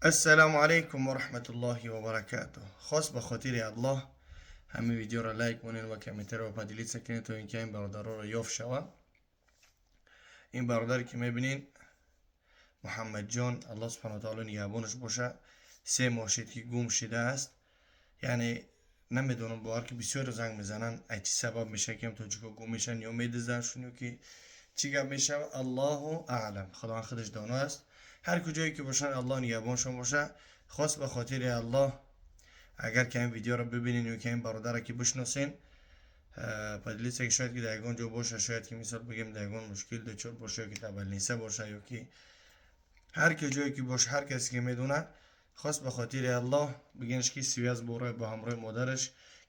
Ассалому алайкум ва раҳматуллоҳи ва баракатуҳ. Хос ба хотири Аллоҳ ҳамин видеоро лайк монед ва комментариро поделиться кунед, то ин ки ин бародароро ёфт шавад. Ин бародаре ки мебинед, Муҳаммадҷон, Аллоҳ субҳану таоло нигаҳбонаш боша, 3 моҳ шид, ки гум шидааст. Яъне намедонам, бовар ки бисёре занг мезананд, ай чӣ сабаб мешавад, ки тоҷико гум мешаванд, ё медизаншон, ё ки чӣ гап мешавад, Аллоҳу аълам, Худованд худаш доно аст. Ҳар куҷое ки бошанд, Аллоҳ нигаҳбоншон боша. Хос ба хотири Аллоҳ, агар ки ҳамин видеоро бибинед ё ки ҳамин бародарро ки бишносен, поделиться, ки шояд ки дар ягон ҷо боша, шояд ки, мисол бигем, дар ягон мушкил дучор боша, ё ки дар больница боша, ё ки ҳар ки ҷое ки боша, ҳар касе ки медонад, хос ба хотири Аллоҳ бигенш, ки связь бора бо ҳамроҳи модараш,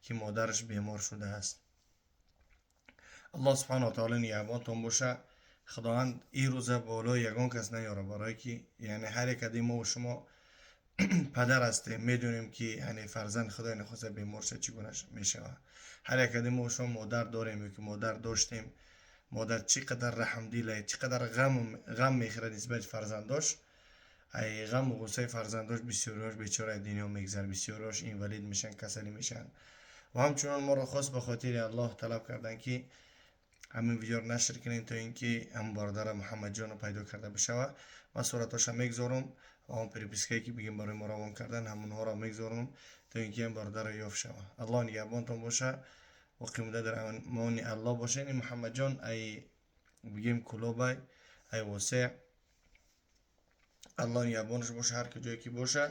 ки модараш бемор шудааст. Аллоҳ субҳану таоло нигаҳбонтон боша. Худованд ин рӯза болои ягон кас наёра, барое ки, яъне, ҳар як ади мо шумо падар ҳастем, медонем, ки, яъне, фарзанди Худои нахоста бемор шад, чӣ гуна мешавад. Ҳар як ади мо шумо модар дорем ё ки модар доштем, модар чӣ қадар раҳмдиле, чӣ қадар ғам мехӯрад нисбати фарзандош. Ай ғаму ғуссаи фарзандош бисёриҳош бечора дунё мегзарад, бисёриҳош инвалид мешаванд, касалӣ мешаванд. Ва ҳамчунон моро хос ба хотири Аллоҳ талаб карданд, ки ҳамин видеоро нашр кунем, то ин ки ҳамн бародара Муҳаммадҷонро пайдо карда бишавад. Ман суратҳоша мегзорам ва он перепискае, ки бигем, барои мо равон кардан, ҳамонҳоро мегзорам, то ин ки ҳам бародарро ёфт шавад. Аллоҳ нигаҳбонтон боша, боқӣ муддат дар амони Аллоҳ бошед. Ин Муҳаммадҷон, ай бигем, Кулобай, ай Восеъ. Аллоҳ нигаҳбонаш боша, ҳар куҷое ки боша.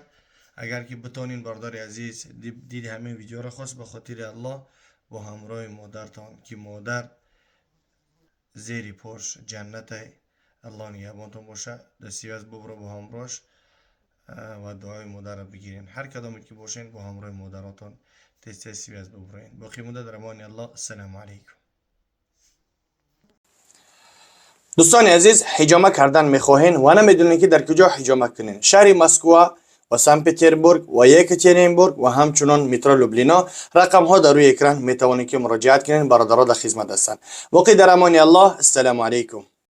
Агар ки битонин, бародари азиз, диди ҳамин видеоро, хос ба хотири Аллоҳ бо ҳамроҳи модартон, ки модар зери пош ҷаннатай, Аллоҳ нигаҳбонтон боша, дар связь бубро бо ҳамроҳш ва дуои модарро бигирен. Ҳар кадоме ки бошен, бо ҳамроҳи модаротон тез тез связь буброен. Боқӣ муддат дар амони Аллоҳ. Ассалому алайкум. Дӯстони азиз, ҳиҷома кардан мехоҳен ва намедонед, ки дар куҷо ҳиҷома кунед? Шаҳри Москва ва Санкт Петербург ва Екатеринбург ва ҳамчунон метро Люблино, рақамҳо дар рӯи экран, метавонед, ки муроҷиат кунед. Бародаро дар хизмат ҳастанд. Боқӣ дар амони Аллоҳ. Ассалому алайкум.